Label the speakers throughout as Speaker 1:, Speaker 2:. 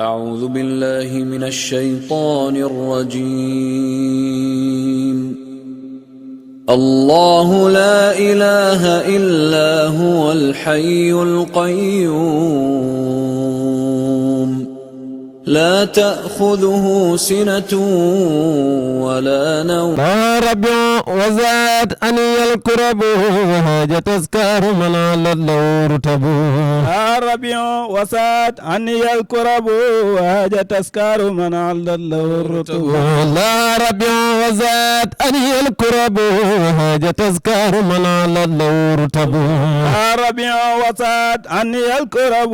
Speaker 1: أعوذ بالله من الشيطان الرجيم. الله لا إله إلا هو الحي القيوم لا تأخذه سنة ولا نوم.
Speaker 2: ما ربي وزاد أن الكرب وهاج تذكار من على اللور تبو.
Speaker 3: ما ربي وزاد أن الكرب وهاج تذكار من على اللور تبو.
Speaker 2: لا ربي وزاد أن الكرب وهاج تذكار من على اللور تبو.
Speaker 3: ما ربي وزاد أن الكرب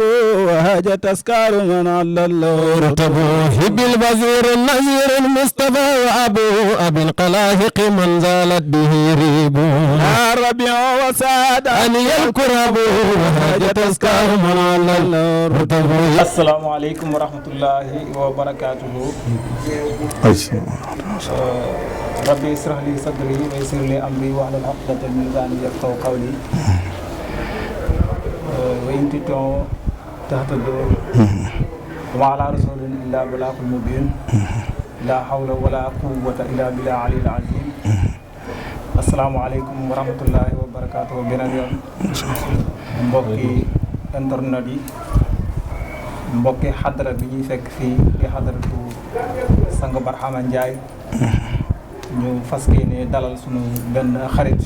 Speaker 3: وهاج تذكار من على اللور تبو.
Speaker 2: هب الوزير النذير المصطفى وأبو أبي القلاهق من زالت به ريبو.
Speaker 3: يا ربي وسعد
Speaker 2: أن الكرب وهاج تذكار من على اللور تبو.
Speaker 3: السلام عليكم ورحمة الله وبركاته. ربي اشرح لي صدري ويسر لي أمري واحلل عقدة من لساني يفقهوا قولي وإن تطيعوا تهتدوا وما على رسول إلا بلاغ المبين لا حول ولا قوة إلا بالله العلي العظيم. asalaamaaleykum wa rahmatullahi wa barakaatu beneen yoon mbokki internet yi mbokki xadara bi ñuy fekk fii di xadaratu sang Barhama Ndiaye ñu fas yéene dalal sunu benn xarit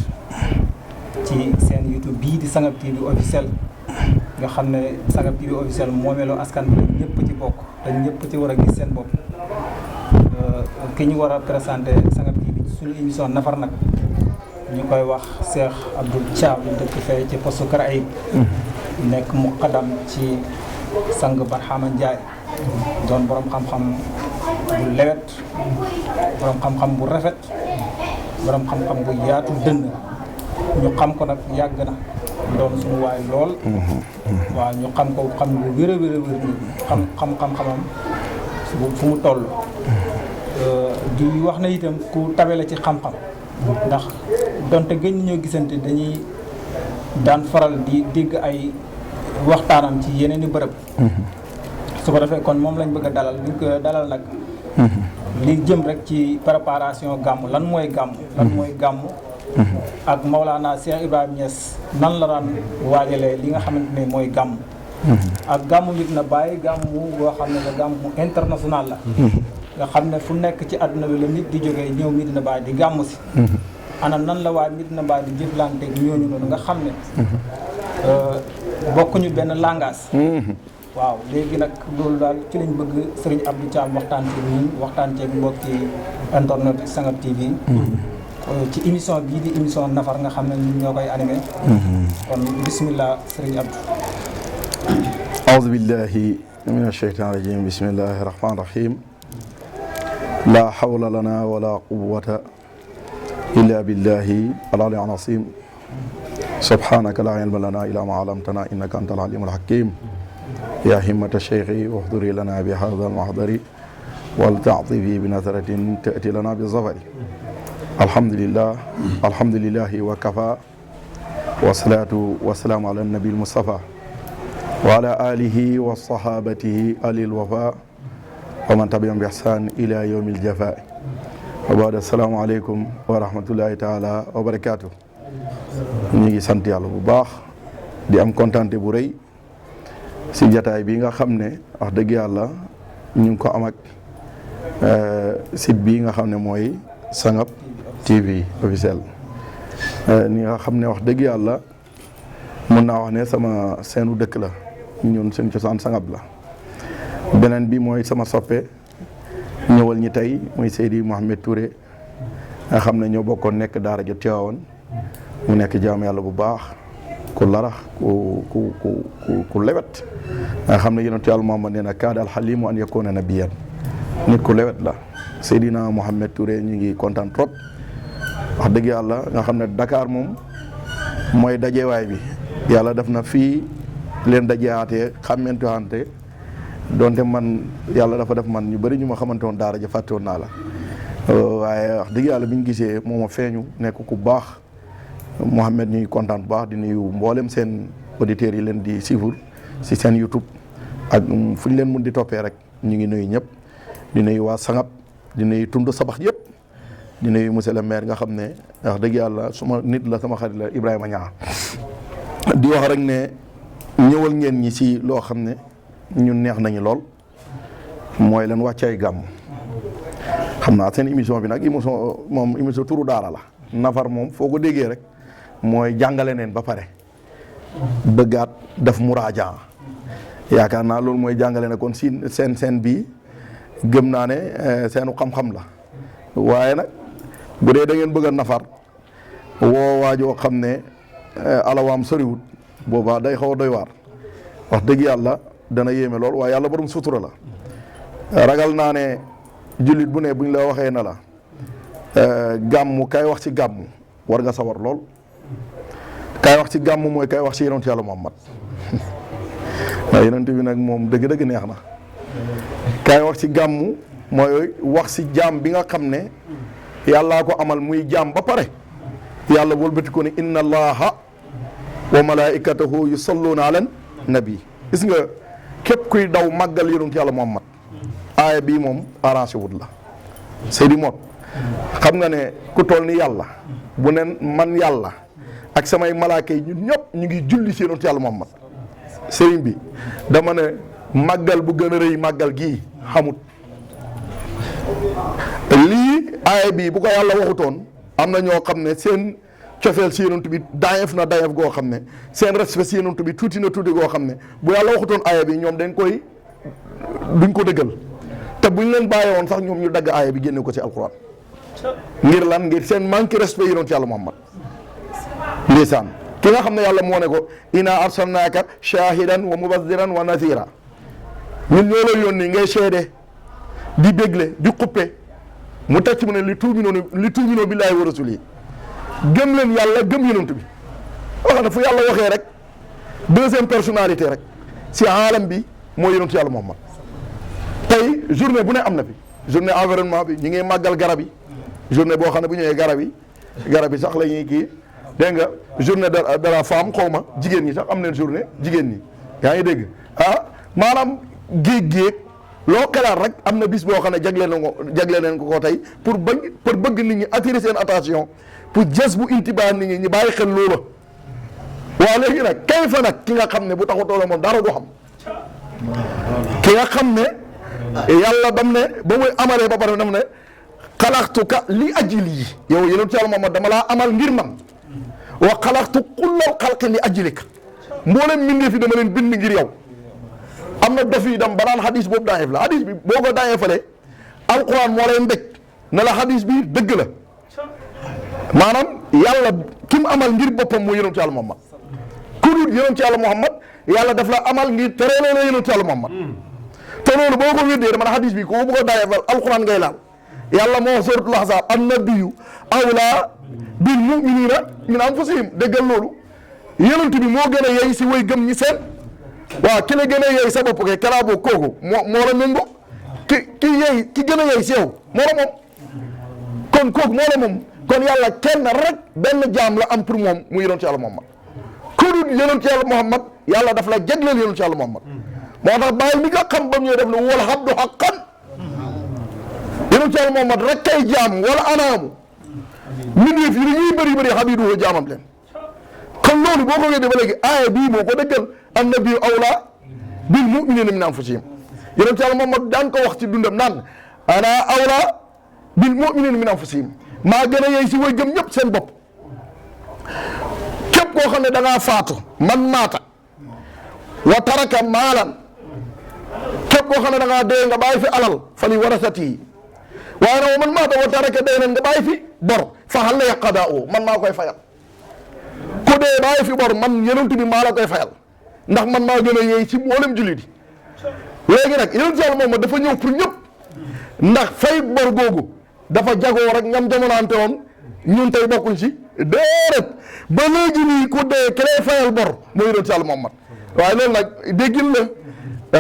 Speaker 3: ci seen YouTube bii di Sangab TV officiel nga xam ne Sangab TV officiel moomeelu askan bi ñëpp ci bokk te ñëpp ci war a gis seen bopp ki ñu war a présenté Sangab TV suñu émission nafar nag ñu koy wax Cheikh Abdou Thiam dëkk fee ci postu Kër Ayib nekk muqaddam ci sang Barhama Ndiaye doon borom xam-xam bu lewet borom xam-xam bu rafet borom xam-xam bu yaatu dënn ñu xam ko nag yàgg na doon suñu waay lool waaw ñu xam ko xam lu wér a wér a wér xam-xamam fu mu toll di wax na itam ku tabe la ci xam-xam ndax donte gën ñoo gisante dañuy daan faral di dégg ay waxtaanam ci yeneen i bërëb su ko defee kon moom lañ bëgg a dalal ñu ko dalal nag li jëm rek ci préparation gàmm lan mooy gàmm ak Maulana Cheikh Ibrahima Niass nan la daan waajalee li nga xamante ne mooy gàmm ak gàmmu Medina Baye gàmmu boo xam ne la gàmmu international la nga xam ne fu nekk ci àdduna bi la nit di jógee ñëw Medina Baye di gàmm si ana nan la waa Medina Baye di jëflante ñooñu noonu nga xam ne bokkuñu benn langage waaw léegi nag loolu daal ci lañ bëgg Serigne Abdou Thiam waxtaan ci ñun waxtaan ceeg mbokki internet Sangab TV ci émission bii di émission nafar nga xam ne ñun ñoo koy animé kon bismillah Serigne Abdou.
Speaker 4: أعوذ بالله من الشيطان الرجيم بسم الله الرحمن الرحيم لا حول لنا ولا قوة إلا بالله العلي العظيم سبحانك لا علم لنا إلا ما علمتنا إنك أنت العليم الحكيم يا همة الشيخ واحضري لنا بهذا المحضر ولتعطفي بنظرة تأتي لنا بالظفر الحمد لله وكفى والصلاة والسلام على النبي المصطفى وعلى آله وصحابته أهل الوفاء ومن تبعهم بإحسان إلى يوم الجفاء وبعد السلام عليكم ورحمة الله تعالى وبركاته. ñu ngi sant yàlla bu baax di am kontante bu rëy si jataay bi nga xam ne wax dëgg yàlla ñu ngi ko am ak site bi nga xam ne mooy Sangab TV officiel ni nga xam ne wax dëgg yàlla mën naa wax ne sama seenu dëkk la ñun seen cosaan Sangab la beneen bi mooy sama soppe ñëwal ñi tey muy Seydi Mouhamed Touré nga xam ne ñoo bokkoon nekk daara ja Tiwaawan mu nekk jaam yàlla bu baax ku larax ku lewet nga xam ne yonentu Yàlla Muhammad nee na kaadal xalimu an yakuna nabiyan nit ku lewet la Seydina Mouhamed Touré ñu ngi kontaan trop wax dëgg yàlla nga xam ne Dakar moom mooy dajewaay bi yàlla def na fii leen dajewaatee xàmmentuwante donte man yàlla dafa def man ñu bëri ñu ma xamante woon daara ja fàtte woon naa la waaye wax dëgg yàlla bi ñu gisee moom a feeñu nekk ku baax Mouhamed ñuy kontaan bu baax di nuyu mboolem seen auditeurs yi leen di suivre si seen YouTube ak fu ñu leen mun di toppee rek ñu ngi nuyu ñëpp di nuyu waa Sangab di nuyu tund sabax yëpp di nuyu monsieur le maire nga xam ne wax dëgg yàlla suma nit la sama xarit la Ibrahima Niang di wax rek ne ñëwal ngeen ñi ci loo xam ne ñun neex nañu lool mooy leen wàccaay gàmm xam naa seen émission bi nag émission turu daara la nafar moom foo ko déggee rek mooy jàngale neen ba pare bëggaat def muraaja yaakaar naa loolu mooy jàngale ne kon si seen bii gëm naa ne seenu xam-xam la waaye nag bu dee da ngeen bëgg a nafar woo waajoo xam ne alawaam soriwut boobaa day xaw a doy waar wax dëgg yàlla dana yéeme lool waaye yàlla borom sutura la ragal naa ne jullit bu ne buñ la waxee na la gàmmu kay wax ci gàmmu war nga sawar lool kay wax ci gàmmu mooy kay wax ci yonent yàlla Muhammad waaye yonent bi nag moom dëgg-dëgg neex na kay wax ci gàmmu mooy wax ci jaam bi nga xam ne yàllaa ko amal muy jaam ba pare yàlla wëlbati ko ne inna allaha wa malaikatahu yusalluna ala nabi gis nga képp kuy daw màggal yonent yàlla Muhammad aaya bii moom arrangé wut la Seydi Mot xam nga ne ku toll ni yàlla bu nen man yàlla ak samay malaaka yi ñun ñëpp ñu ngi julli ci yonent yàlla Muhammad sëriñ bi dama ne màggal bu gën a rëy màggal gii xamut lii aaya bii bu ko yàlla waxutoon am na ñoo xam ne seen cofeel si yonent bi daayef na daayef goo xam ne seen respect si yonent bi tuuti na tuuti goo xam ne bu yàlla waxutoon aaya bi ñoom duñ ko dëggal te buñ leen bàyyi woon sax ñoom ñu dagg aaya bi génne ko ci alquran ngir lan ngir seen manque respect yonent yàlla Muhammad ndeysaan ki nga xam ne yàlla moo ne ko inna arsalnaaka shahidan wa mubashiran wa nadhira ñun ñoo la yónni ngay seede di bégle di xuppe mu tecc mu ne li tuuminoo billaahi wa rasuuli gëm leen yàlla gëm yonent bi wax na fu yàlla waxee rek deuxième personnalité rek si aalam bi mooy yonent yàlla Muhammad tey journée bu ne am na fi journée environnement bi ñi ngi màggal garab yi journée boo xam ne bu ñëwee garab yi sax la ñuy kii dégg nga journée de la femme xaw ma jigéen ñi sax am nañ journée jigéen ñi yaa ngi dégg maanaam géej loo xalaat rek am na bis boo xam ne jagle leen ko tey pour bëgg nit ñi attirer seen attention pour jës bu intibaa nit ñi bàyyi xel loola waaw léegi nag kay fa nag ki nga xam ne bu taxutoo moom dara du xam ki nga xam ne yàlla dam ne ba muy amalee ba pare dam ne xalaxtuka li ajli yow yonent Yàlla Muhammad dama laa amal ngir man wa xalaxtu kullal xalqi li ajlika mboolem mbindeef yi dama leen bind ngir yow am na dof yi dem ba naan hadis boobu daayef la hadis bi boo ko daayefalee alquran moo lay mbég ne la hadis bi dëgg la maanaam yàlla ki mu amal ngir boppam mooy yonent Yàlla Muhammad ku dul yonent Yàlla Muhammad yàlla daf la amal ngir teree la yonent Yàlla Muhammad te loolu boo ko wéddee dama ne hadis bi ko bu ko daayefal alquran ngay laal yàlla moo suratul ahzab annabiyyu awlaa bil mu'minina min anfusihim déggal loolu yonent bi moo gën a yey si way gëm ñi seen waaw ki la gën a yey sa bopp ke kalaa boo kooku moo la méngoo ki gën a yey si yow moo la moom kon kooku moo la moom kon yàlla kenn rek benn jaam la am pour moom mu yonent Yàlla Muhammad ku dul yonent Yàlla Muhammad yàlla daf la jagleel yonent Yàlla Muhammad moo tax bàyyi mi nga xam ba mu ñëw def ne wal abdu haqqan yonent Yàlla Muhammad rek kay jaam wala anaamu mbindeef yi dañuy bëri xabiiduhu jaamam leen kon loolu boo ko weddee ba léegi aaya bii moo ko dëggal annabiyyu awlaa bil mu'miniina min anfusihim yonent Yàlla Muhammad daan ko wax ci dundam naan ana awlaa bil mu'miniina min anfusihim maa gën a yey si way gëm ñëpp seen bopp képp koo xam ne da ngaa faatu man maata wa taraka maalan képp koo xam ne da ngaa dee nga bàyyi fi alal fa li warasatihi waaye nag man maata wa taraka daynan nga bàyyi fi bor fa hal yaqda'u man maa koy fayal ku dee bàyyi fi bor man yonent bi maa la koy fayal ndax man maa gën a yey ci mboolem jullit yi léegi nag yonent Yàlla moom dafa ñëw pour ñëpp ndax fay bor googu dafa jagoo rek ñam jamonaante woon ñun tey bokkuñ ci déedéet ba léegi nii ku dee ki lay fayal bor mooy yonent Yàlla Muhammad waaye loolu nag déggin la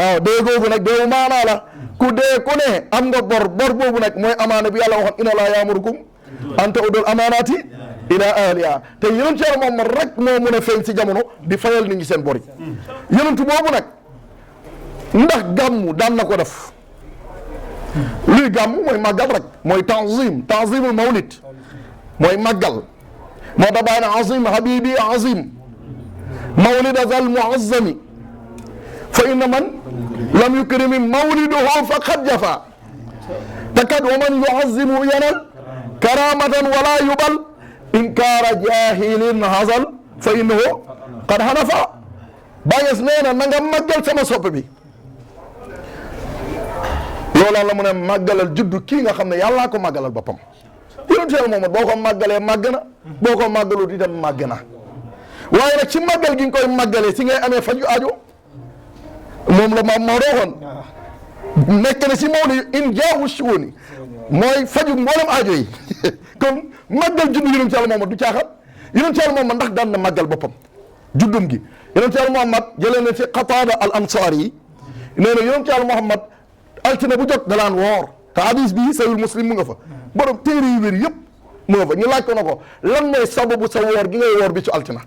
Speaker 4: waaw dee googu nag deewu maanaa la ku dee ku ne am nga bor boobu nag mooy amaana bi yàlla waxoon inna Allaaha ya'murukum an tu'addul amaanaati ilaa ahlihaa te yonent Yàlla Muhammad rek moo mën a feeñ si jamono di fayal nit ñi seen bor yi yonent boobu nag ndax gàmmu daan na ko def luy gàmmu mooy màggal rek mooy tanzimul mawlid mooy màggal moo tax bàyyi na azim habibi azim mawlida zal muazzami fa inna man lam yukrimi mawliduhu faqad jafa te kat wa man yuazimu yanal karamatan wala yubal inkaara jahilin hazal fa innahu qad hanafa bàyyees nee na nga màggal sama soppe bi loolaa la mu ne màggalal juddu kii nga xam ne yàllaa ko màggalal boppam yonent Yàlla Muhammad boo ko màggalee màgg na boo ko màggalut itam màgg na waaye nag ci màggal gi nga koy màggalee si ngay amee faju aajo moom la ma waxoon nekk na si Maodo in jaawu shuuni mooy faju mboolem aajo yi comme màggal juddu yonent Yàlla Muhammad du caaxaan yonent Yàlla Muhammad ndax daan na màggal boppam juddum gi yonent Yàlla Muhammad jëlee na ci Qataada al Ansaari yi nee na yonent Yàlla Muhammad altine bu jot dalaan woor te hadis bi Sahih Muslim mu nga fa borom téere yu wér yëpp mu nga fa ñu laaj ko na ko lan mooy sababu sa woor gi ngay woor bi ci altina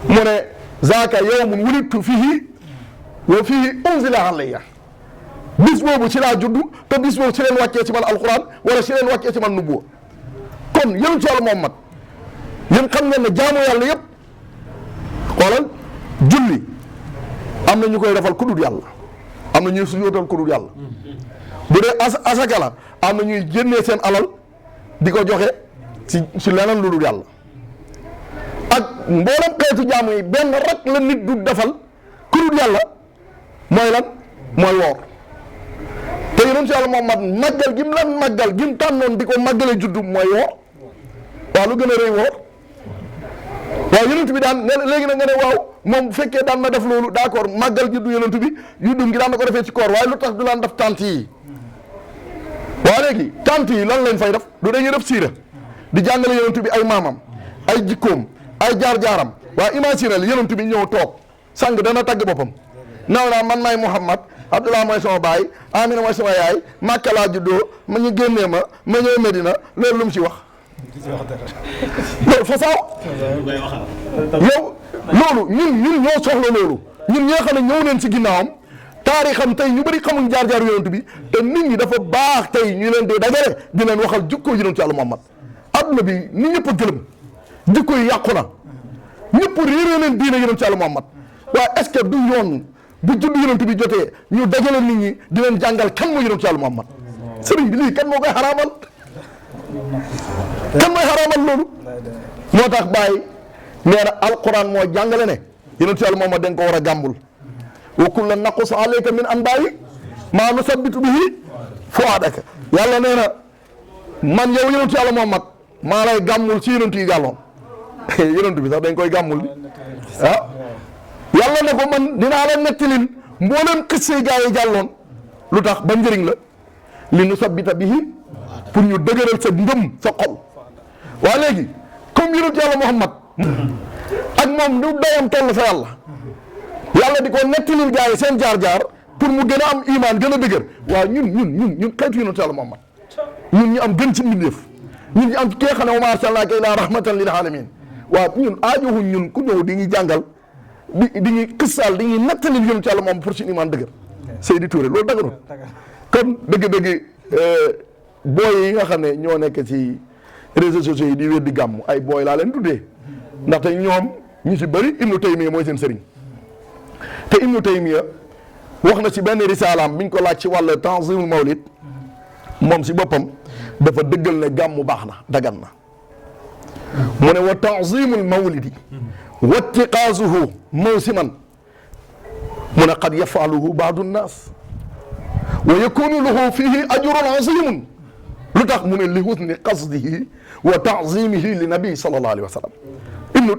Speaker 4: mu ne zaaka yawmun wulidtu fihi wa fihi unzila alayya bis boobu ci laa juddu te bis boobu ci leen wàccee ci man alquran wala ci leen wàccee ci man nubuwa kon yonent Yàlla Muhammad yéen xam ngeen ne jaamu yàlla yëpp xoolal julli am na ñu koy defal ku dul yàlla am na ñuy sujjóotal ku dul yàlla bu dee asaka la am na ñuy génnee seen alal di ko joxe ci leneen lu dul yàlla ak mboolem xeetu jaamu yi benn rek la nit du defal ku dul yàlla mooy lan mooy woor te yonent Yàlla Muhammad màggal gi mu lan màggal gi mu tànnoon di ko màggale juddu mooy woor waaw lu gën a rëy woor waaw yonent bi daan léegi nag nga ne waaw moom bu fekkee daan na def loolu d'accord màggal juddu yonent bi juddum gi daan na ko defee ci koor waaye lu tax du daan def tant yi waaw léegi tant yi lan lañ fay def du dañuy def siira di jàngale yonent bi ay maamam ay jikkoom ay jaar-jaaram waaye imaginer yonent bi ñëw toog sang dana tagg boppam naaw naa man maay Muhammad Abdullah mooy sama baay Amina mooy sama yaay Makka laa juddoo ma ñu génnee ma ñëw Medina loolu lu mu ci wax loolu fa saaw yow loolu ñun ñoo soxla loolu ñun ñi nga xam ne ñëw neen ci ginnaawam taarixam tey ñu bëri xamuñ jaar-jaar yonent bi te nit ñi dafa baax tey ñu leen di dajale di leen waxal jikko yonent Yàlla Muhammad adduna bi ni ñëpp a gëlëm jikko yi yàqu na ñëpp réeree leen diine yonent Yàlla Muhammad waaye est-ce que du yoon bu judd yonent bi jotee ñu dajale nit ñi di leen jàngal kan mooy yonent Yàlla Muhammad sëriñ bi lii kan moo koy xaraamal kan mooy xaraamal loolu moo tax Baye nee na alquran moo jàngale ne yonent Yàlla Muhammad dañ ko war a gàmbul wa kullan naqussu alayka min anbaa'i maa nusabbitu bihi fu'aadaka yàlla nee na man yow yonent Yàlla Muhammad maa lay gàmmul ci yonent yi jàlloon yonent bi sax dañ koy gàmmul bi ah yàlla ne ko man dinaa la nettalil mboolem xisse gaa yi jàlloon lu tax ba njëriñ la li nusabbita bihi pour ñu dëgëral sa ngëm sa xol waa léegi comme yonent Yàlla Muhammad ak moom du dayam toll fa yàlla di ko nettalil gaa yi seen jaar-jaar pour mu gën a am iman gën a dëgër waaw ñun xeetu yonent Yàlla Muhammad ñun ñu am gën ci mbindeef ñun ñu am ki nga xam ne wa maa arsalnaaka illaa rahmatan lil aalamiin waaw ñun aajohuñ ñun ku ñëw di ñuy jàngal di ñuy xissaal di ñuy nettalil yonent Yàlla Muhammad pour suñu iman dëgër Seydi Touré loolu dëgërul kon dëgg-dëgg booy yi nga xam ne ñoo nekk ci réseaux sociaux yi di weddi gàmm ay booy laa leen tuddee ndaxte ñoom ñu ci bëri Ibnu Taymiya mooy seen sëriñ te Ibnu Taymiya wax na ci benn risalaam biñ ko laaj ci wàllu tanzimul mawlid moom si boppam dafa dëggal ne gàmmu baax na dagan na mu ne wa tanzimul mawlidi wa ittiqaasuhu mawsiman mu ne qad yafaluhu baadu nnaas wa yakunu lahu fihi ajrun azimun lu tax mu ne li husni qasdihi wa ta'zimihi li nabi sallallahu alayhi wa sallam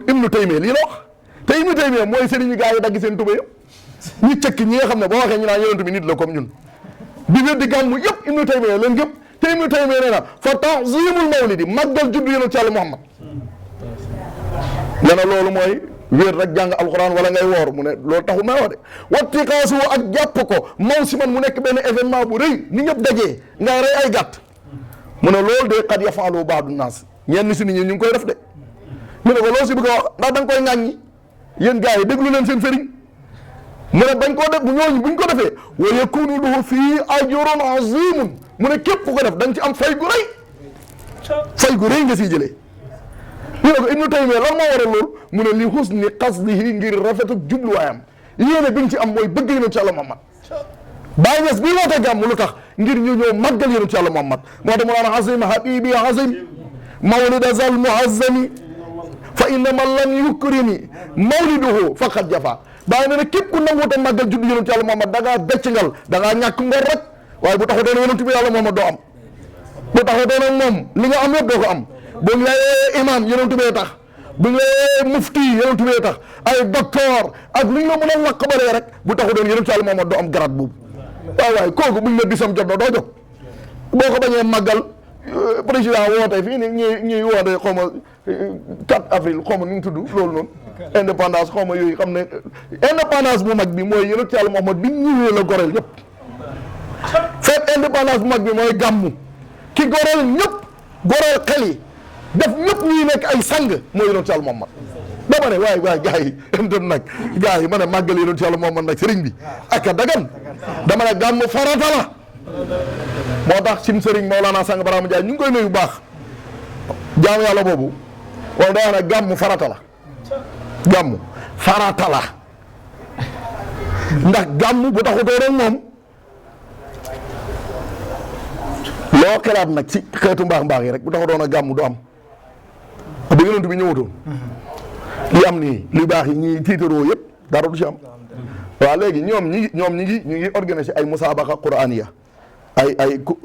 Speaker 4: Ibnu Taymiya lii la wax te Ibnu Taymiya mooy sëriñu gaa yi dagg seen tuba yëpp ñi cëkk ñi nga xam ne boo waxee ñu naan yonent bi nit la comme ñun di weddi gàmmu yëpp Ibnu Taymiya leen gëpp te Ibnu Taymiya nee na fa ta'zimul mawlidi màggal juddu yonent Yàlla Muhammad nee na loolu mooy wéer rek jàng alquran wala ngay woor mu ne loolu taxul may wax de wattiqaasu ak jàpp ko mawsiman mu nekk benn événement bu rëy ni ñëpp dajee ngay rey ay gàtt mu ne loolu de qad yafaalu baadu naas ñenn si nit ñi ñu ngi koy def de mu ne ko loolu si bëgg a wax ndax da nga koy ŋàññi yéen gars yi déglu leen seen sëriñ mu ne bañ koo def ñooñu buñ ko defee wa yakunu lahu fii ajrun azimun mu ne képp ku ko def da nga ci am fay gu rëy fay gu rëy nga siy jëlee. ñu ne ko Ibnu Taymiyya lan moo waral loolu mu ne li husni qasdihi ngir rafetu jubluwaayam yéene bi nga ci am mooy bëgg yonent Yàlla Muhammad. Baay Ñas bii woote gàmm lu tax ngir ñu ñëw màggal yonent Yàlla Muhammad moo tax mu naan azim habibi azim mawlida zal muazzami fa inna man lam yukrimi mawliduhu faqad jafa. Baay ne képp ku nanguute màggal juddu yonent Yàlla Muhammad da ngaa beccingal da ngaa ñàkk ngor rek waaye bu taxu doon yonent bi Yàlla Muhammad doo am bu taxu doon moom li nga am yëpp doo ko am. bu ñu lay imam yonent bee tax bu ñu lay mufti yonent bee tax ay docteur ak lu ñu la mën a laqabalee rek bu taxu doon yonent Yàlla Muhammad doo am garaat boobu waaw waaye kooku buñ ne bisam jot na doo jóg boo ko bañee màggal président woote fii ni ñuy woote xaw ma 4 avril xaw ma nu mu tudd loolu noonu indépendance xaw ma yooyu xam ne indépendance bu mag bi mooy yonent Yàlla Muhammad bi ñëwee la goreel ñëpp fête indépendance bu mag bi mooy gàmmu ki goreel ñëpp goreel xel yi def ñëpp ñuy nekk ay sang mooy yonent Yàlla Muhammad dama ne waaye gars yi dem nag gars yi ma ne màggal yonent Yàlla Muhammad nag sëriñ bi ak a dagan dama ne gàmmu farata la moo tax sim sëriñ Mawlana Sang Barama Ndiaye ñu ngi koy nuyu bu baax jaamu yàlla boobu waaw daa ne gàmmu farata la gàmmu farata la ndax gàmmu bu taxutoo rek moom loo xalaat nag ci xeetu mbaax yi rek bu taxutoon a gàmmu du am bu yonent bi ñëwutoon li am nii li baax yi ñuy tiitaroo yëpp dara du ci am waaw léegi ñoom ñi ngi organiser ay musaabaqa quraaniya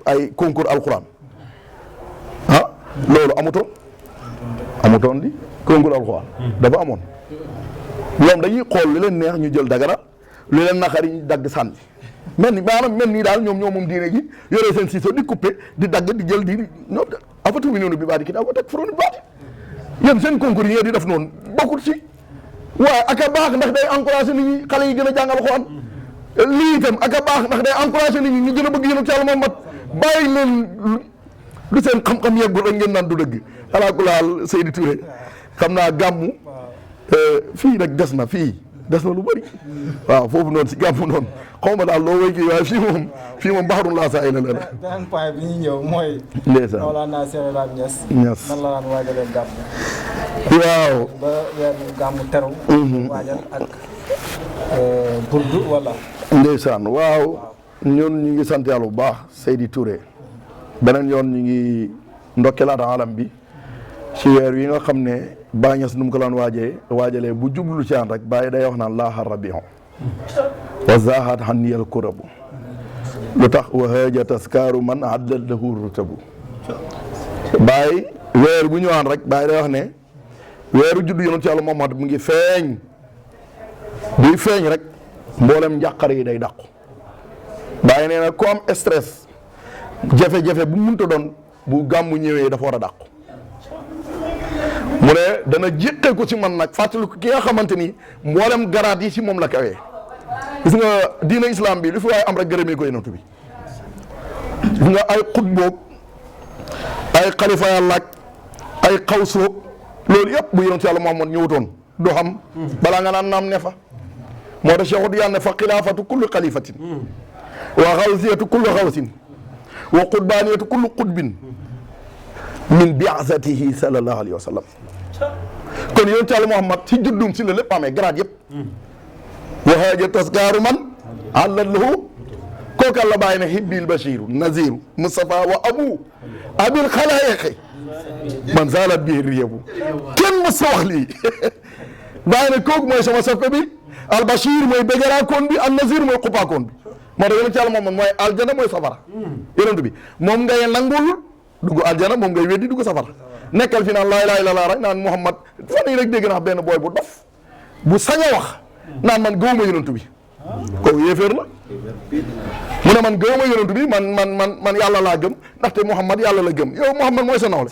Speaker 4: ay concours alquran ah loolu amutoon di concours alquran dafa amoon ñoom dañuy xool li leen neex ñu jël dagara li leen naqari ñu dagg sànni mel ni daal ñoom moom diine gi yore seen siiso di coupé di dagg di jël di ñoom afatu mi noonu bi baa di ki daa ko teg furoni baati yéen seen concours yi ngeen di def noonu bokkut ci waaye ak a baax ndax day encouragé nit ñi xale yi gën a jàngal Alxuraan lii itam ak a baax ndax day encouragé nit ñi ñu gën a bëgg yonent Yàlla Muhammad bàyyi leen lu seen xam-xam yeggul rek ngeen naan du dëgg alaakulaal Seydi Touré xam naa gàmmu fii nag des na lu bëri waaw foofu noonu si gàmmu noonu xaw ma daal loo wéy kii waaye fii moom baxarul laa saa la
Speaker 3: beneen point bi ñuy ñëw mooy
Speaker 4: ndeysaan
Speaker 3: Mawlana Cheikh Ibrahima Niass nan la daan waajalee gàmmu
Speaker 4: waaw
Speaker 3: ba weeru gàmmu teru waajal ak burdu wala
Speaker 4: ndeysaan waaw ñun ñu ngi sant yàlla bu baax Seydi Touré beneen yoon ñu ngi ndokkelaat alam bi ci weer wi nga xam ne Baay Ñas nu mu ko laan waajalee bu jublu ci aan rek bàyyi day wax naan laaha rabion wa zahat haniyal kurabu lu tax wa haaja taskaaru man addal lahu rutabu bàyyi weer bu ñëwaan rek bàyyi day wax ne weeru juddu yonent Yàlla Muhammad mu ngi feeñ buy feeñ rek mboolem njàqare yi day dàqu bàyyi nee na ku am stress jafe-jafe bu munta doon bu gàmmu ñëwee dafa war a dàqu mu ne dana jéqee ko ci man nag fàttali ko ki nga xamante ni mboolem garaat yi ci moom la kawee gis nga diina islam bi lu fi waaye am rek gërëmee ko yonent bi gis nga ay xutboog ay xalifa yàlla ak ay xawsoog loolu yëpp bu yonent Yàlla Muhammad ñëwutoon du xam balaa nga naan naam ne fa moo tax Cheikh Diyaan ne fa xilaafatu kulli xalifatin wa xawsiyatu kulli xawsin wa qutbaaniyatu kulli qutbin min bi'asatihi sallallahu alayhi wa sallam kon yonent Yàlla Muhammad ci juddum si la lépp amee grade yëpp wa haaja taskaaru man allahu kooku la bàyyi ne hibbil bashiru naziru Mustafa wa abil xalaayiqi man zalat bihi riyabu kenn mës sa wax lii bàyyi ne kooku mooy sama soppe bi al bashir mooy bégaraakoon bi al nazir mooy xupaakoon bi moo tax yonent Yàlla Muhammad mooy aljana mooy safara yonent bi moom ngay nangul dugg aljana moom ngay weddi dugg safara nekkal fi naan laa ilaaha illallaah rek naan Muhammad fan yii rek dégg naa benn booy bu dof bu sañ a wax naan man gëwuma yonent bi kooku yéeféer la mu ne man gëwuma yonent bi man yàlla laa gëm ndaxte Muhammad yàlla la gëm yow Muhammad mooy sa nawle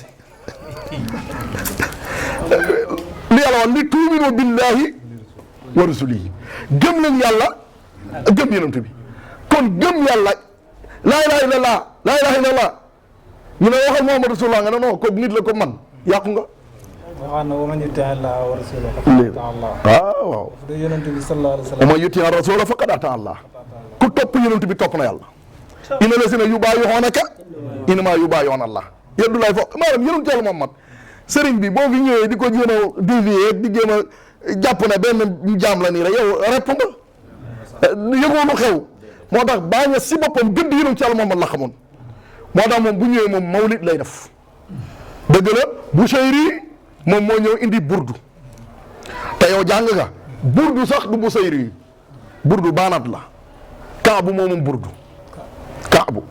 Speaker 4: li yàlla wax li tuuminu billahi wa rasulihi gëm leen yàlla gëm yonent bi kon gëm yàlla laa ilaaha illallaah ñu ne waxal Muhammad rasulullah nga ne non kooku nit la ko man yàqu nga
Speaker 3: waxaan na wa man yuti Allah wa rasulahu faqad ata Allah.
Speaker 4: waaw
Speaker 3: da yonent bi sallallahu alayhi wa
Speaker 4: wa
Speaker 3: sallam.
Speaker 4: man yuti rasula faqad ata Allah ku topp yonent bi topp na yàlla. inna lazina yubaayi'uunaka innamaa yubaayi'uuna Allah yadullahi fawqa maanaam yonent yàlla Muhammad sëriñ bi boo fi ñëwee di ko jéem a dévier di jéem a jàpp ne benn jaam la nii rek yow repp nga yëgoo lu xew moo tax baaña si boppam gëdd yonent yàlla Muhammad la xamoon moo tax moom bu ñëwee moom mawlid lay def dëgg la Busayri moom moo ñëw indi burdu te yow jàng nga burdu sax du Busayri burdu baanaat la kaabu moomum burdu kaabu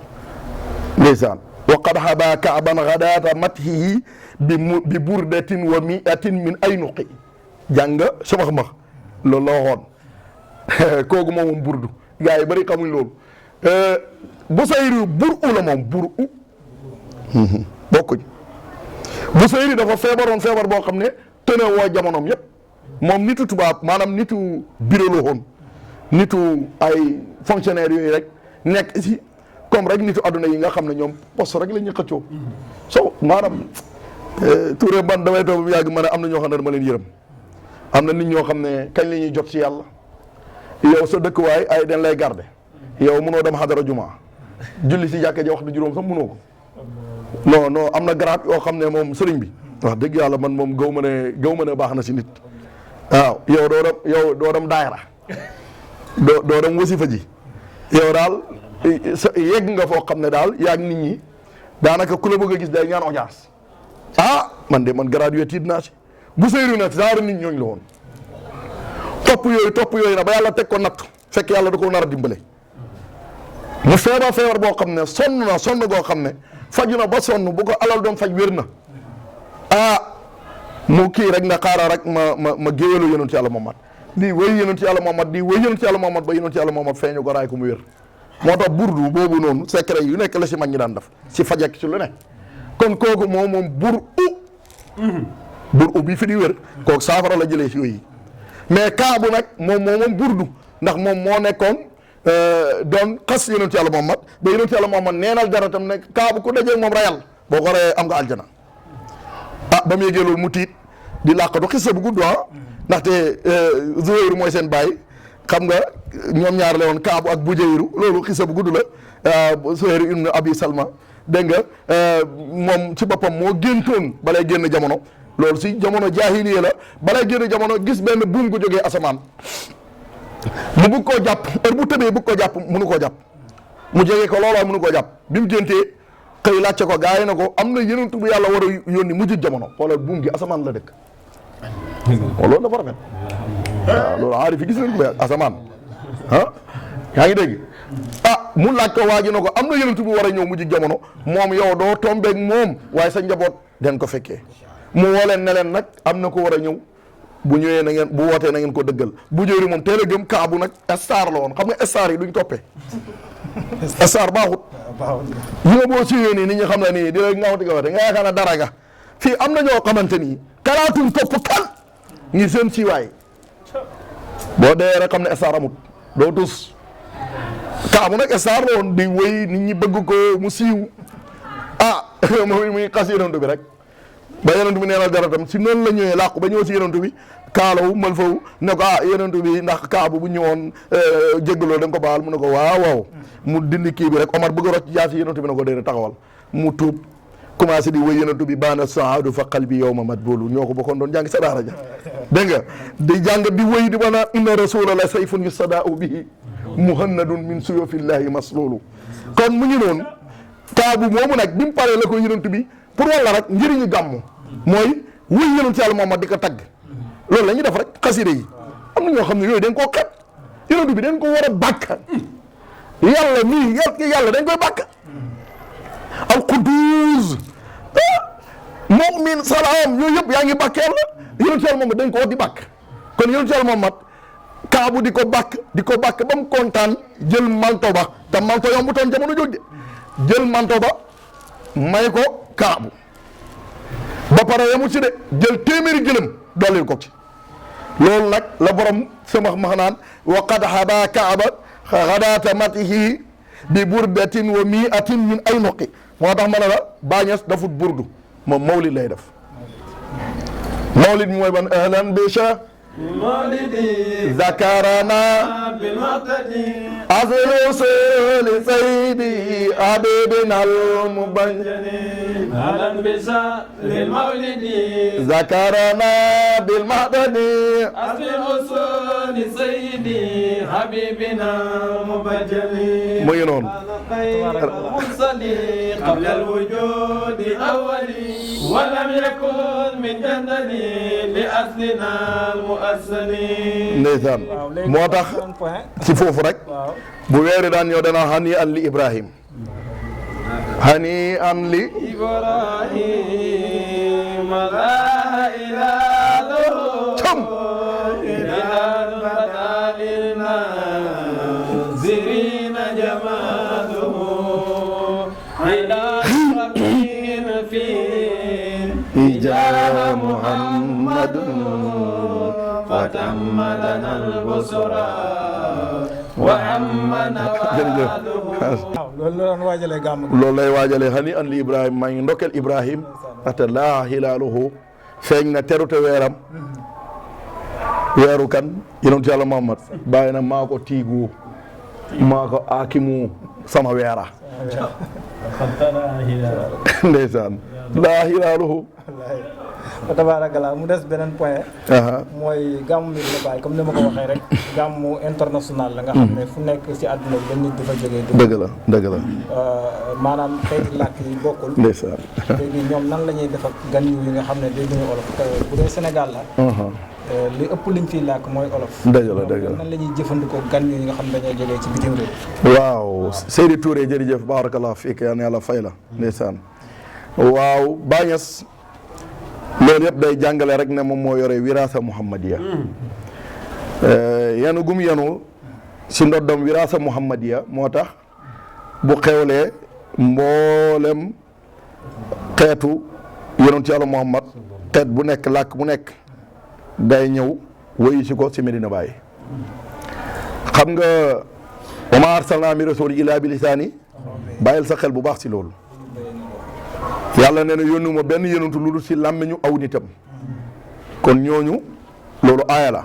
Speaker 4: ndeysaan wa qad haba kaaban ghadaata mathihi bi burdatin wa mi'atin min aynuqi jàng nga samax-max loolu la waxoon kooku moomum burdu gars yi bari xamuñ loolu Busayri bur u la moom bur u bokkuñ Busayri dafa feebaroon feebar boo xam ne tëne woo jamonoom yépp moom nitu tubaab maanaam nitu bureau la woon nitu ay fonctionnaire yooyu rek nekk ci comme rek nitu adduna yi nga xam ne ñoom poste rek la ñuy xëccoo so maanaam Touré man damay toog bu yàgg ma ne am na ñoo xam ne dama leen yërëm am na nit ñoo xam ne kañ la ñuy jot ci yàlla yow sa dëkkuwaay ay den lay garder yow mënoo dem xadara juma julli si jàkkee ji waxtu juróom sax mënoo ko non am na garaat yoo xam ne moom sëriñ bi wax dëgg yàlla man moom gaw ma ne baax na si nit waaw yow doo dem daayira doo dem wasifa ji yow daal yegg nga foo xam ne daal yaag nit ñi daanaka ku la bëgg a gis day ñaan audience man gradué tiit naa si Busayri nag genre nit ñooñu la woon topp yooyu na ba yàlla teg ko natt fekk yàlla da ko nar a dimbale mu feebar boo xam ne sonn goo xam ne faju na ba sonn bu ko alal doon faj wér na mu kii rek na xaaral rek ma géwélu yonent yàlla Muhammad di wéy yonent yàlla Muhammad ba yonent yàlla Muhammad feeñu ko raay ko mu wér moo tax burdu boobu noonu secret yu nekk la si mag ñi daan def si fajek ci lu ne kon kooku moom bur u bi fi di wér kooku saafara la jëlee si yooyu mais kaabu nag moom burdu ndax moom moo nekkoon doon xas yonent yàlla Muhammad ba yonent yàlla Muhammad neenal daratam ne kaabu ku dajee moom rayal boo ko reyee am nga aljana ba mu yégee loolu mu tiit di làqatu xissa bu gudd ndaxte Zuhayr mooy seen baay xam nga ñoom ñaar la woon kaabu ak Bujayru loolu xissa bu gudd la Zuhayr ibn Abi Salma dégg nga moom ci boppam moo géntoon balay génn jamono loolu si jamono jaahiliya la balay génn jamono gis benn buum gu jógee asamaan mu bëgg koo jàpp heure bu tëbee bëgg koo jàpp mënu koo jàpp mu jege ko looloo mënu koo jàpp bi mu géntee xëy laajte ko gaa yi na ko am na yonent bu yàlla war a yónni mujj jamono xoolal buum gi asamaan la dëkk loolu dafa rafet waaw loolu aari fi gis nañ ko asamaan yaa ngi dégg mu laaj ko waa ji na ko am na yonent bu war a ñëw mujj jamono moom yow doo tombeeg moom waaye sa njaboot den ko fekkee mu woo leen ne leen nag am na ko war a ñëw bu ñëwee na ngeen bu wootee na ngeen ko dëggal bu jëri moom teel a gëm kaabu nag star la woon xam nga star yi duñ toppee star baaxut yi nga boo siwee nii nit ñi xam ne nii di la ngawti nga wate nga yaakaar ne dara nga fii am na ñoo xamante nii kalaatum topp kan ngir seen siiwaay boo dee rek xam ne star amut doo tus kaabu nag star la woon di wéy nit ñi bëgg ko mu siiw muy xas yonent bi rek ba yonent bi neenal daratam si noonu la ñëwee làqu ba ñëw si yonent bi kaalawu mal fawu ne ko yonent bi ndax kaabu bu ñëwoon jéggaloo da nga ko baal mu ne ko waaw mu dindi kii bi rek Omar bëgg a rocc jaasi yonent bi ne ko déedéet taxawal mu tuub commencé di wéy yonent bi baana saadu fa qalbi yawma matbulu ñoo ko bokkoon doon jàng sa daara ja dégg nga di jàng di wéy di banaan inna rasula la sayfun yustadaa'u bihi muhannadun min suyufillahi maslulu kon mu ngi noonu kaabu moomu nag bi mu paree la ko yonent bi pour walla rek njëriñu gàmmu mooy wéy yonent yàlla Muhammad di ko tagg loolu la ñuy def rek xasida yi am na ñoo xam ne yooyu dañ koo xet yonent bi dañ ko war a bàkk yàlla nii yàlla dañ koy bàkk al quddus mu'min salaam yooyu yëpp yaa ngi bàkk yàlla yonent yàlla Muhammad dañ ko war di bàkk kon yonent yàlla Muhammad kaabu di ko bàkk ba mu kontaan jël manto ba te manto yombutoon jamono jóg de jël manto ba may ko kaabu ba pare yamut ci de jël téeméeri gëlëm dollil ko ci loolu nag la borom sama maxnaan wa qad haba kaaba xadaata matihi bi burdatin wa miatin min ay noqi moo tax ma ne la bàñes dafut burdu moom mawlid lay def mawlid mooy ban ahlan bisha
Speaker 2: مولدي
Speaker 4: zakarana
Speaker 2: بالمقتدي
Speaker 4: أصل وصول سيدي حبيبنا المبين
Speaker 2: أهلا بشهر المولد
Speaker 4: ذكرنا بالمعدن
Speaker 2: أصل الأصول سيدي حبيبنا المبجل
Speaker 4: mu ngi noonu
Speaker 2: خير المرسلين قبل الوجود أولي ولم يكن من جندني لأصلنا المؤسلين
Speaker 4: ndeysaan moo tax ci foofu rek bu weeri daan ñëw dana hani an li Ibrahim hani an li
Speaker 2: إبراهيم لا إله
Speaker 4: cam
Speaker 2: إلا للناظرين جماله إلى ربين فيه
Speaker 4: جاء محمد
Speaker 2: فتم لنا البصرى وعم نواله
Speaker 3: waaw loolu la doon waajalee gàmm gi.
Speaker 4: loolu lay waajalee hani an li Ibrahim maa ngi ndokkeel Ibrahim ndaxte laa hilaaluhu feeñ na terute weeram weeru kan yonentu Yàlla Muhammad bàyyi na maa ko tiigu maa ko aakimu sama weera ndeysaan laa hilaaluhu
Speaker 3: wa tabarakallah mu des beneen point.
Speaker 4: aha
Speaker 3: mooy gàmmu Medina Baye comme ni ma ko waxee rek gàmmu international la nga xam ne fu nekk ci àdduna bi ba nit di fa jógee.
Speaker 4: dëgg la dëgg la
Speaker 3: maanaam xeeti làkk yi bokkul.
Speaker 4: ndeysaan
Speaker 3: léegi ñoom nan la ñuy def ak gan yi nga xam ne dégguñu olof bu dee Sénégal la. li ëpp liñ fiy làkk mooy olof.
Speaker 4: dëgg la dëgg la
Speaker 3: nan la ñuy jëfandikoo gan yi nga xam ne dañoo jógee ci bitim réew.
Speaker 4: waaw Seydi Touré jërëjëf barakallah fiik yal na yàlla fay la ndeysaan waaw Bañes loolu yëpp day jàngale rek ne moom moo yore wirasa muhammadiya yenu gum yenu si ndoddam wirasa muhammadiya moo tax bu xewlee mboolem xeetu yonent Yàlla Muhammad xeet bu nekk làkk bu nekk day ñëw woyu si ko si Medina Baye xam nga wa ma arsalna min rasul illa bi lisaani bàyyil sa xel bu baax si loolu yàlla nee na yónnu ma benn yonentu lu dul si làmmiñu aw nitam kon ñooñu loolu aaya la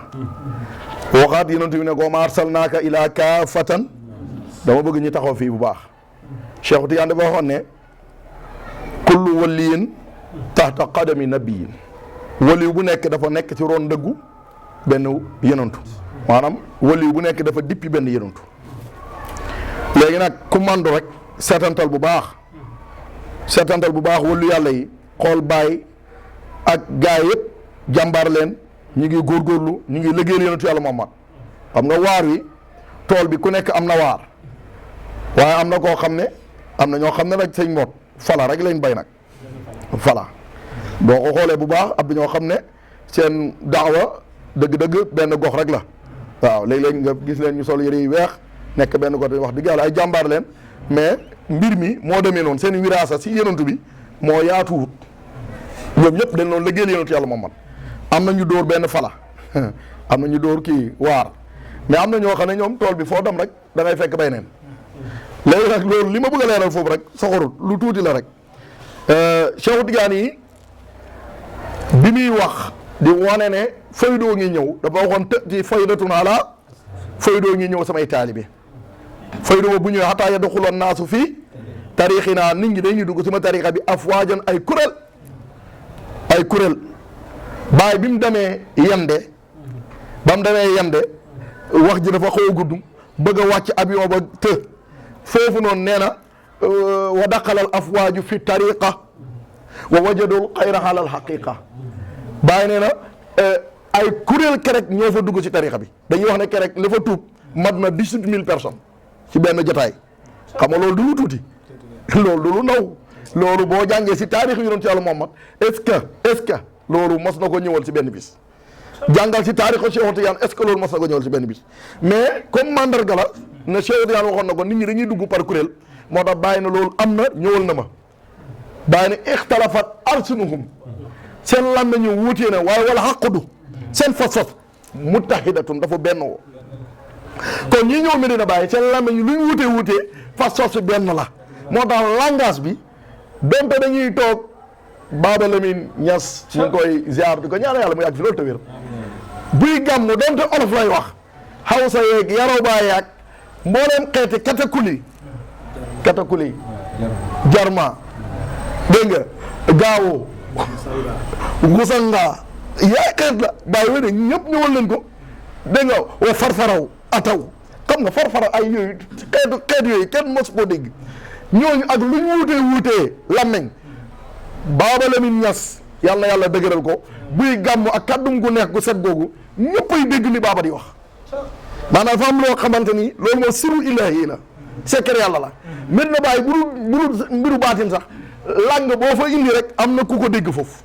Speaker 4: waxaat yonentu bi ne ko wa ma arsalnaaka ila kaafatan dama bëgg ñu taxaw fii bu baax Cheikh Tidiane dafa waxoon ne kullu waliyin taxta qadami nabiyin waliyu bu nekk dafa nekk ci ron dëggu benn yonentu maanaam waliyu bu nekk dafa dippi benn yonentu léegi nag ku mandu rek seetantal bu baax wàllu yàlla yi xool bàyyi ak gaay yëpp jàmbaar leen ñu ngi góorgóorlu ñu ngi liggéeyal yonentu Yàlla Muhammad xam nga waar wi tool bi ku nekk am na waar waaye am na koo xam ne am na ñoo xam ne nag sëñ moot fala rek lañ bay nag fala boo ko xoolee bu baax am na ñoo xam ne seen daawa dëgg-dëgg benn gox rek la waaw léeg-léeg nga gis leen ñu sol yëre yi weex nekk benn côté wax dëgg yàlla ay jàmbaar leen mais mbir mi moo demee noonu seen wiraasa si yonentu bi moo yaatuwut ñoom ñëpp dañ noonu liggéeyal yonentu Yàlla Muhammad am na ñu dóor benn fala am na ñu dóor kii waar mais am na ñoo xam ne ñoom tool bi foo dem rek da ngay fekk bay neen léegi nag loolu li ma bëgg a leeral foofu rek soxorul lu tuuti la rek Cheikh Tidiane yi bi muy wax di wane ne faydoo ngi ñëw dafa waxoon ci faydatun ala faydoo ngi ñëw samay taalibe faydoo bu ñëwee xataa yadxuloon naasu fii tarixinaa nit ñi dañuy dugg sama tarixa bi afwaajan ay kuréel baay bi mu demee yende wax ji dafa xaw a gudd bëgg a wàcc avion ba të foofu noonu nee na wa daqalal afwaaju fi tariqa wa wajadul xayra alal xaqiqa baay nee na ay kuréel kerek ñoo fa dugg ci tariqa bi dañuy wax ne kerek li fa tuub mat na 18 000 personnes ci benn jotaay xam nga loolu du lu tuuti loolu du lu ndaw loolu boo jàngee si taarix yonent Yàlla Muhammad est-ce que loolu mos na ko ñëwal si benn bis jàngal si taarixu Cheikh Tidiane est-ce que loolu mos na ko ñëwal si benn bis mais comme mandarga la ne Cheikh Tidiane waxoon na ko nit ñi dañuy dugg par kuréel moo tax bàyyi na loolu am na ñëwal na ma bàyyi ne ixtalafat alsunuhum seen làmmiñ ñu wuutee na waaye wala xaqudu seen fas-fas muttahidatun dafa benn woo kon ñi ñëw Medina Baye seen làmmiñ lu ñu wutee fas-fas benn la moo tax langage bi donte dañuy toog Baba Lamine Niass ñu ngi koy ziar di ko ñaanal yàlla mu yàgg fi loolu te wér buy gàmm donte olof lay wax Hausa yeeg Yaroba yaag mbooleem xeeti katakuli jarma dégg nga gaawo gusanga yaay xeet la bàyyi wéde ñëpp ñëwal leen ko dégg nga wa farfaraw ataw xam nga farfaraw ay yooyu xeet yooyu kenn mos koo dégg ñooñu ak lu ñu wuutee làmmeñ Baba Lamine Niass yàlla na yàlla dëgëral ko buy gàmm ak kàddum gu neex gu set googu ñëppay dégg li Baba di wax maanaam dafa am loo xamante ni loolu moo siru ilahi la secret yàlla la Medina Baye bu dul mbiru baatin sax langue boo fa indi rek am na ku ko dégg foofu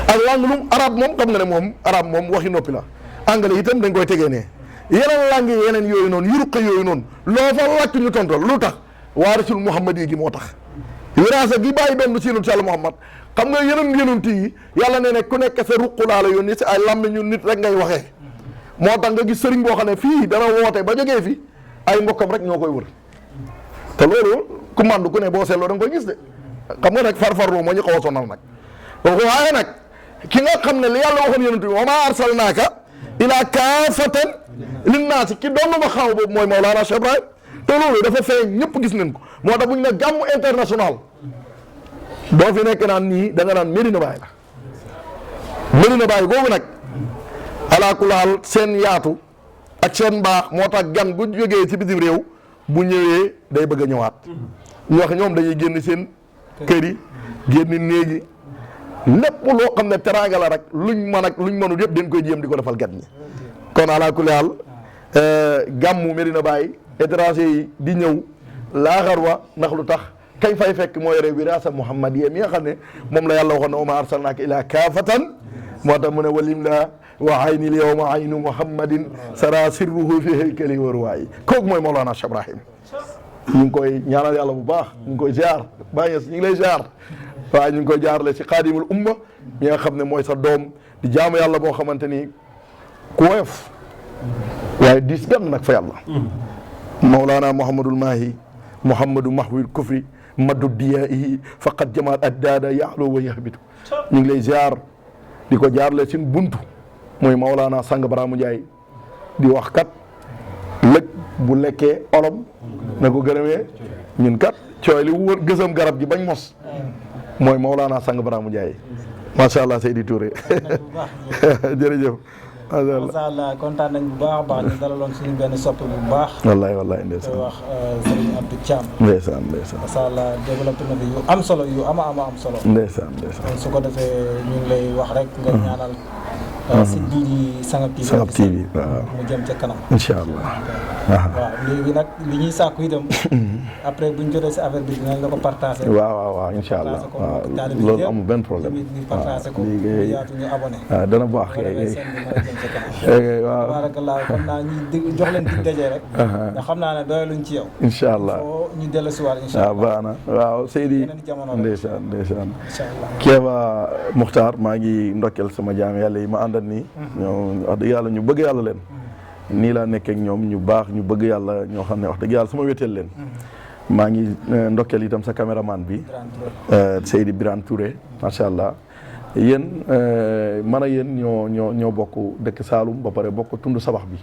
Speaker 4: ak langue lu arabe moom xam nga ne moom arabe moom waxi noppi la anglais itam dañ koy tegee ne yeneen langue yi yeneen yooyu noonu yuruqa yooyu noonu loo fa wàcc ñu tontol lu tax waarisul Muhammad yi gi moo tax wiraasa gi bàyyi doon si yonent Yàlla Muhammad xam nga yeneen yonent yi yàlla ne ku nekk sa ruqulaa la yónni si ay lamb ñu nit rek ngay waxee moo tax nga gis sëriñ boo xam ne fii dana woote ba jógee fi ay mbokkam rek ñoo koy wër te loolu ku mandu ku ne boo seetloo da nga koy gis de xam nga nag farfarloo moo ñu xaw a sonal nag waaye nag ki nga xam ne li yàlla waxoon yonent bi wa maa arsalnaaka ilaa kaafatan linnaasi ki doon ma xaw boobu mooy Mawlana Cheikh Ibrahim te loolu dafa feeñ ñëpp gis nañ ko moo tax bu ñu ne gàmmu international doo fi nekk naan nii da nga naan Medina Baye la Medina Baye googu nag alaakulaal seen yaatu ak seen mbaax moo tax gan bu jógee ci bitim réew bu ñëwee day bëgg a ñëwaat ñu wax ñoom dañuy génn seen kër yi génn néegi lépp loo xam ne teraanga la rek luñ mën ak luñ mënul yëpp dañ koy jéem di ko defal gan ñi kon alaakulaal gàmmu Medina Baye étranger yi di ñëw laaxar wa ndax lu tax kañ fay fekk moo yore wiraasa muhammadiya mi nga xam ne moom la yàlla waxoon ne wa maa arsalnaaka ilaa kaafatan moo tax mu ne walim la wa aynil yawma aynu muhammadin sara sirruhu fi haykali wa ruwaayi kooku mooy Mawlana Cheikh Ibrahim ñu ngi koy ñaanal yàlla bu baax ñu ngi koy ziar bàyyi ñu ngi lay ziar waaye ñu ngi koy jaarale ci xaadimul umma mi nga xam ne mooy sa doom di jaamu yàlla boo xamante ni ku woyof waaye diis gan nag fa yàlla Mawlana Mouhamadul Mahi Mouhamadou Mahwil Kufri maddu diyaahi faqat jamaat addaada yaalu wa yahbitu ñu ngi lay ziar di ko jaarale seen buntu mooy Mawlana Sang Baraamu Njaay di wax kat lëg bu lekkee olom na ko gërëmee ñun kat cooy li wër gësam garab gi bañ mos mooy Mawlana Sang Baraamu Njaay macha allah Seydi Touré jërëjëf.
Speaker 3: macha allah kontaan nañ bu baax a baax ñu dalaloon suñu benn soppi bu baax.
Speaker 4: wallaay ndeysaan
Speaker 3: koy wax Serigne Abdou Thiam.
Speaker 4: ndeysaan.
Speaker 3: macha allah développé na fi yu am solo yu am solo.
Speaker 4: ndeysaan.
Speaker 3: su ko defee ñu ngi lay wax rek nga ñaanal. si bii di Sangap TV.
Speaker 4: Sangap TV waaw
Speaker 3: mu jëm ca kanam.
Speaker 4: incha allah.
Speaker 3: waaw léegi nag li ñuy sàkku itam. après buñ jotee si affaire bi dinañ la ko partagé.
Speaker 4: waaw incha allah waaw loolu amul benn problème.
Speaker 3: ñu partagé ko ñu yaatu ñu abonné.
Speaker 4: waaw dana baax
Speaker 3: waaw barakallah kon naa ñu jox leen dig daje rek. ndax xam naa ne doyaluñ ci yow.
Speaker 4: incha allah
Speaker 3: foo ñu dellu si waat incha allah.
Speaker 4: baax na waaw Seydi ndeysaan.
Speaker 3: incha allah
Speaker 4: Kéba Muxtaar maa ngi ndokkeel sama jaam yàlla yi ma àndal nii. ñoom wax dëgg yàlla ñu bëgg yàlla leen. nii laa nekkee ak ñoom ñu baax ñu bëgg yàlla ñoo xam ne wax dëgg yàlla sama wéteel leen. maa ngi ndokkeel itam sa caméraman bi. Seydi Birane Touré macha allah. yéen man a yéen ñoo bokk dëkk Saalum ba pare bokk tund sabax bi.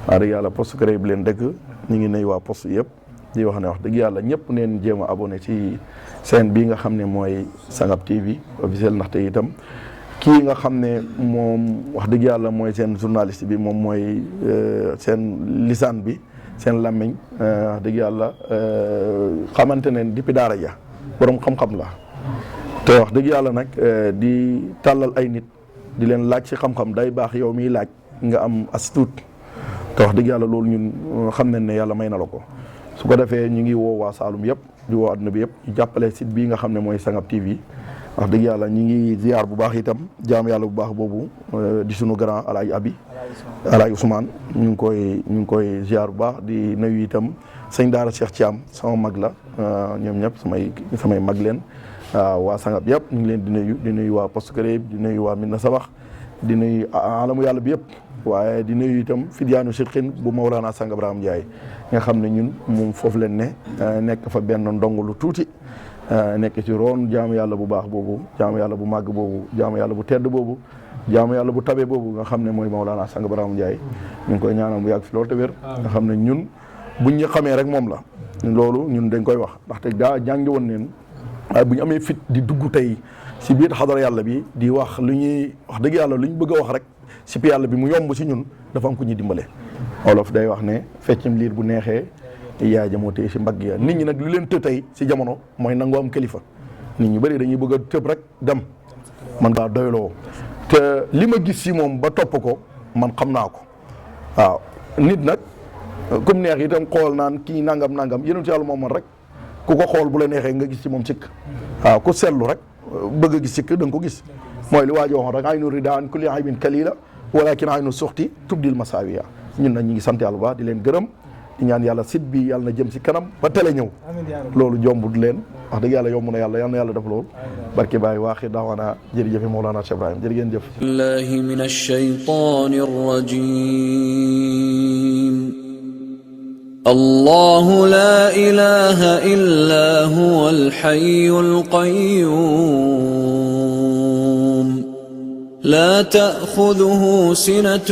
Speaker 4: wax dëgg yàlla poste créé bi leen dëkk ñu ngi nuyu waa poste yëpp. di wax ne wax dëgg yàlla ñëpp neen jéem a abonné ci chaîne bii nga xam ne mooy Sangap TV officiel ndaxte itam kii nga xam ne moom wax dëgg yàlla mooy seen journaliste bi moom mooy seen lisaan bi seen làmmiñ wax dëgg yàlla xamante ne depuis daara ja borom xam-xam la te wax dëgg yàlla nag di tàllal ay nit di leen laaj ci xam-xam day baax yow miy laaj nga am as tuut te wax dëgg yàlla loolu ñun xam nañ ne yàlla may na la ko su ko defee ñu ngi woo waa Saalum yëpp di woo àdduna bi yëpp ñu jàppale site bii nga xam ne mooy Sangap TV wax dëgg yàlla ñu ngi ziar bu baax itam jaam yàlla bu baax boobu di sunu grand Alaaji Abi Alaaji Ousmane ñu ngi koy ziar bu baax di nuyu itam sëñ Daara Cheikh Thiam sama mag la ñoom ñëpp samay mag leen waa Sangap yëpp ñu ngi leen di nuyu waa Poste Créé di nuyu waa Medina Sabax di nuyu alamu yàlla bi yëpp waaye di nuyu itam Fidyaanu Sidqin bu Mawlana Sang Ibrahima Ndiaye nga xam ne ñun moom foofu leen ne nekk fa benn ndongo lu tuuti nekk ci roon jaamu yàlla bu baax boobu jaamu yàlla bu màgg boobu jaamu yàlla bu tedd boobu jaamu yàlla bu tabe boobu nga xam ne mooy Mawlana Sang Ibrahima Ndiaye ñu ngi koy ñaanal mu yàgg fi loolu te wér nga xam ne ñun buñ ñu xamee rek moom la loolu ñun dañ koy wax ndaxte daa jàngi woon neen waaye bu ñu amee fit di dugg tey si biir xadara yàlla bi di wax lu ñuy wax dëgg yàlla lu ñu bëgg a wax rek si pi yàlla bi mu yomb si ñun dafa am ku ñuy dimbale wolof day wax ne feccam liir bu neexee yaay ja moo téye si mbagg ya nit ñi nag lu leen të tey si jamono mooy nangoo am kilifa nit ñu bëri dañuy bëgg a tëb rek dem man ngaa doyloo te li ma gis si moom ba topp ko man xam naa ko waaw nit nag comme neex itam xool naan kii nangam yéen ci yàlla moom man rek ku ko xool bu la neexee nga gis ci moom sikk waaw ku seetlu rek bëgg a gis sikk da nga ko gis mooy li waa ji waxoon rek aynu rida an kulli aybin kalila walakin aynu suxti tubdil masaawiya ñun nag ñi ngi sant yàlla bu baax di leen gërëm di ñaan yàlla site bi yàlla na jëm si kanam ba télé ñëw loolu jombut leen wax dëgg yàlla yomb na yàlla yal na yàlla def loolu barke Baye waaxi daawaana jërëjëf Mawlana Cheikh Ibrahim jërë ngeen jëf
Speaker 1: billahi minash shaytanir rajim الله لا إله إلا هو الحي القيوم لا تأخذه سنة